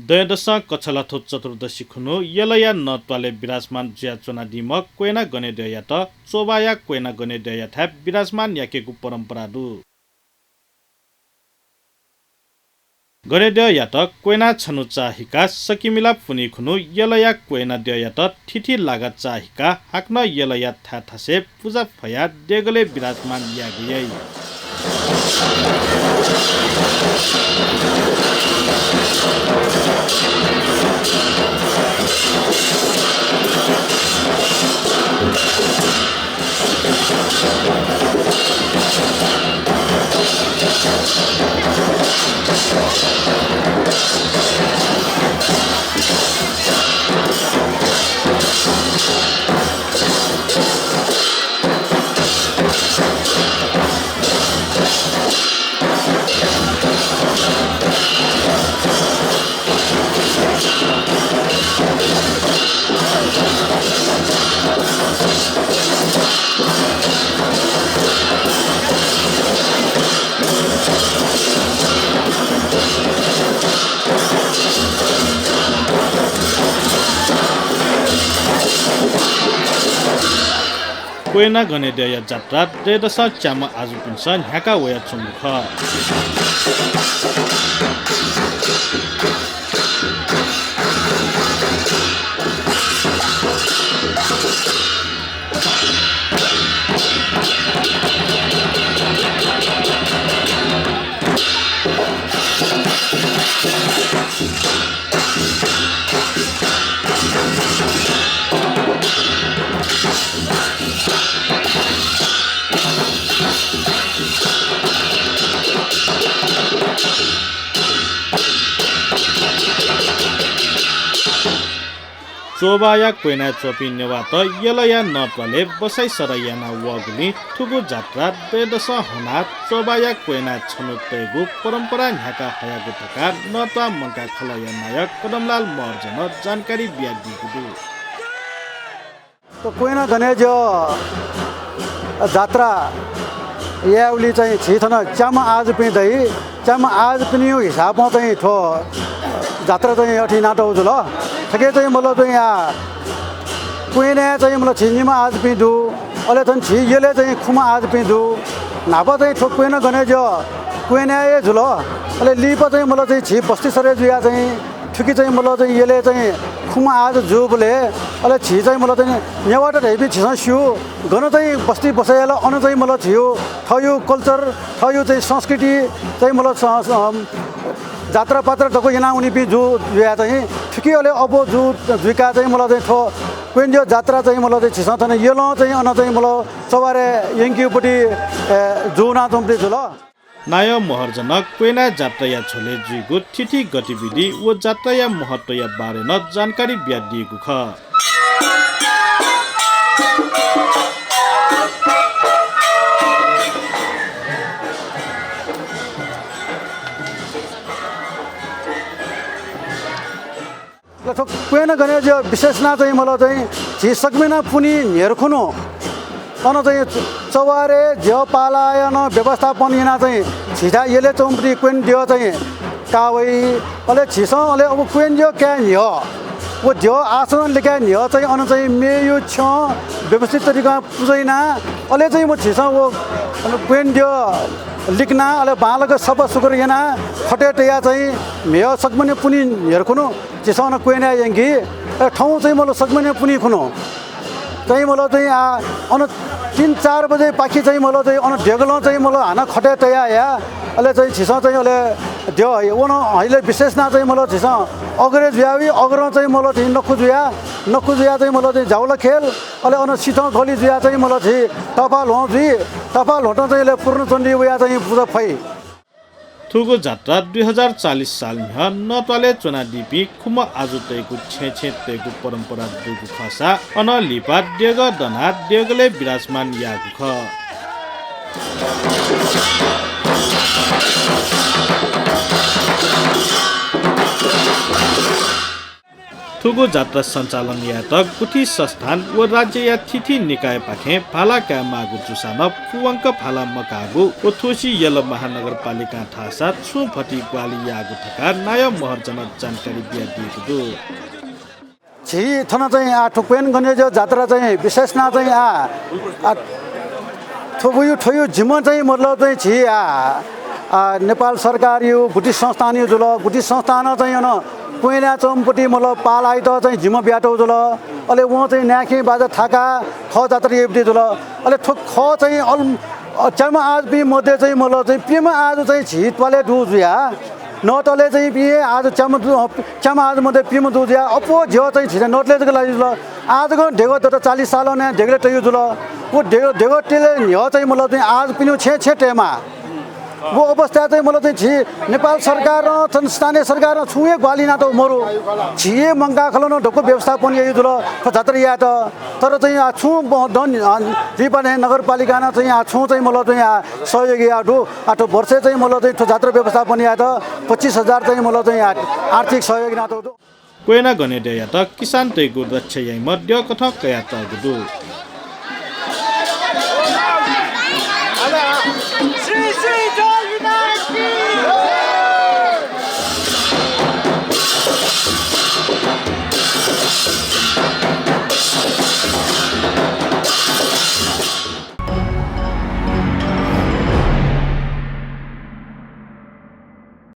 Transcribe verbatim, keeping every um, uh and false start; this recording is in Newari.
दँय्‌दसं कछलाथ्व चतुर्दशी खुन्हु यलया नत्वालय् विराजमान जुयाच्वनादीम्ह क्वय्‌ना गनेद्यःयात च्वबाया क्वय्‌ना गनेद्यःयाथाय् विराजमान याकेगु परम्परा दु। गनेद्यःयात क्वय्‌ना छन्हु चाःहिकाः सकिमिला पुन्हि खुन्हु यलया क्वय्‌नाद्यःयात थीथी लागा चाःहिकाः हाकनं यलया थाय्‌थासय् पुजा फयाः देगलय् विराजमान यायेगु याइ। क्वय्‌ना गनेद्यःया जात्रा दँय्‌दसं च्याम्ह आजुपिन्सं न्ह्याका वयाच्वंगु खः। च्वबाया क्वय्‌नाय् च्वंपिं नेवाःत यलया नत्वालय् बसाइँ सराइ याना वःगुलिं थुगु जात्रा दँय्‌दसं हनाः च्वबाया क्वय्‌नाय् छन्हु तयेगु परम्परा न्ह्याका हयागु धकाः नत्वाः मंकाः खलःया नायः कदमलाल महर्जनं जानकारी बियादीगु दु। थ्व क्वय्‌ना गनेद्यः जात्रा यायेगुलिं चाहिँ झी थन च्याम्ह आजुपिं दइ। च्याम्ह आजुपिनिगु हिसाबं चाहिँ थ्व जात्रा चाहिँ अथे यानातःगु जुल। थुकी चाहिँ मतलब चाहिँ आ क्वय्‌नाय् चाहिँ मतलब झी निम्ह आजुपिं दु। अले थन झी यलय् चाहिँ खुम्ह आजुपिं दु। न्हापा चाहिँ थ्व क्वय्‌ना गनेद्यः क्वय्‌नाय् हे जुल। अले लिपा चाहिँ मतलब चाहिँ झी बस्ती सरे जुयाः चाहिँ थुकी चाहिँ मतलब चाहिँ यलय् चाहिँ खुम्ह आजु जूबलय् अले झी चाहिँ मतलब चाहिँ नेवाःत धइपिं झीसं स्यू, गन चाहिँ बस्ती बसाइ याल, अन चाहिँ मतलब झीगु थःगु culture, थःगु चाहिँ संस्कृति चाहिँ मतलब स-, स-, अम, जात्रापात्रा दक्व यानावनीपिं जू जुयाः चाहिँ थुकी अले अबु जू जुइकाः चाहिँ मतलब चाहिँ थ्व क्वय्‌नाद्यः जात्रा चाहिँ मतलब चाहिँ झीसं थन यलं चाहिँ अन चाहिँ मतलब चबारे यंकेगुपट्टि, ए, जूना च्वंपट्टि जुल। नायः महर्जनं क्वय्‌नाय् जात्राया झ्वलय् जुइगु थीथी गतिविधि व जात्राया महत्वया बारे नं जानकारी बियादीगु खः। थ्व क्वय्‌ना गनेद्यः विशेष यानाः चाहिँ मतलब चाहिँ झी सकलें पुन्हि न्ह्यःने खुन्हु अन चाहिँ चबारे द्यः पालाया नं व्यवस्थापन यानाः चाहिँ झीथाय् यलय् च्वंपट्टि क्वय्‌नाद्यः चाहिँ काः वइ। अले झीसं अले अबु क्वय्‌नाद्यः काये न्ह्यः व द्यः आसनं लिकाये न्ह्यः चाहिँ अन चाहिँ मेयु छ्यं व्यवस्थित तरिकां पुजा यानाः अले चाहिँ व झीसं व क्वय्‌नाद्यः लिकनाः अले बांलाक सफा सुग्घर यानाः खटय् तयाः चाहिँ म्हिगः सकलें पुन्हि न्ह्यःने खुन्हु झीसं अन क्वय्‌नाय् यंकी। अले थौं चाहिँ मतलब सकलें पुन्हि खुन्हु चाहिँ मतलब चाहिँ आ, अन तीन चार बजेपाखे चाहिँ मतलब चाहिँ अन देगलं चाहिँ मतलब हानं खटय् तयाः हयाः अले चाहिँ झीसं चाहिँ अले द्यः हइ। व नं हइले विशेष यानाः चाहिँ मतलब झीसं अग्रे जुयाः वइ, अग्रं चाहिँ मतलब चाहिँ नखु जुयाः, नखु जुयाः चाहिँ मतलब चाहिँ जावला खेल, अले अन सिथं गल्ली जुयाः चाहिँ मतलब झी तफा ल्वहं जुइ, तफा ल्वहंतं चाहिँ अले पूर्णचण्डी वयाः चाहिँ पुजा फइ। थुगु जात्रा दुई हजार चालिस साल म्हिगः नत्वालय् च्वनादीपिं खुम्ह आजु तयेगु छेँय् छेँय् तयेगु परम्परा दुगु खःसा अनं लिपा देगः दनाः देगलय् विराजमान याःगु खः। थुगु जात्रा सञ्चालन यायेत गुथि संस्थान व राज्यया थीथी निकायपाखें भाला कायेमाःगु जूसां नं पूवंक भाला मकाःगु व थुसी यल महानगरपालिकां धाःसा छुं भति ग्वाहालि याःगु धकाः नायः महर्जनं जानकारी बियादीगु दु। झी थन चाहिँ आ थुक्वेन गणेश जात्रा चाहिँ विशेष ना चाहिँ आ, आ थुबुयु थुयु जिम्मा चाहिँ मतलब चाहिँ झी आ, आ नेपाल सरकारयु गुथि संस्थानयु जुल। गुथि संस्थानं चाहिँ अन क्वेना चमपति मतलब पालाइत चाहिँ जिम्मा बियातौ जुल। अले वं चाहिँ न्याखे बाजा थाका खः जात्रा याइपति जुल। अले थु खः चाहिँ अल च्यामा आजपिं मध्ये चाहिँ मतलब चाहिँ प्यमा आज चाहिँ झी त्वाले दु जुया नतले चाहिँ पिं आज च्यामा दु, च्यामा आज मध्ये पिम दु जुया अप्वः ज्यः चाहिँ झिने नतले जक लागि जुल। आज गं ढेगः दत चालीस साल ने ढेगले तयु जुल। व ढेगः, ढेगः तेले न्ह्यः चाहिँ मतलब चाहिँ आज पिनु छे छे टेमा। व अवस्था चाहिँ मतलब चाहिँ झी नेपाल सरकार र थन स्थानीय सरकार र छुए ग्वाली नातो मरु। झिए मंका खलन ढक्क व्यवस्थापन यु जुल। थ्व जात्रा यात। तर चाहिँ आ छु दन रिपाने नगरपालिकानं चाहिँ आ छु चाहिँ मतलब चाहिँ आ सहयोग या दु। आ थ्व वर्षे चाहिँ मतलब चाहिँ थ्व जात्रा व्यवस्थापन यात पच्चिस हजार चाहिँ मतलब चाहिँ आ आर्थिक सहयोग नातो दु। क्वेना गणेद्यःयात किसानतय्गु रक्षा याइम्ह द्यःकथं कयातःगु दु।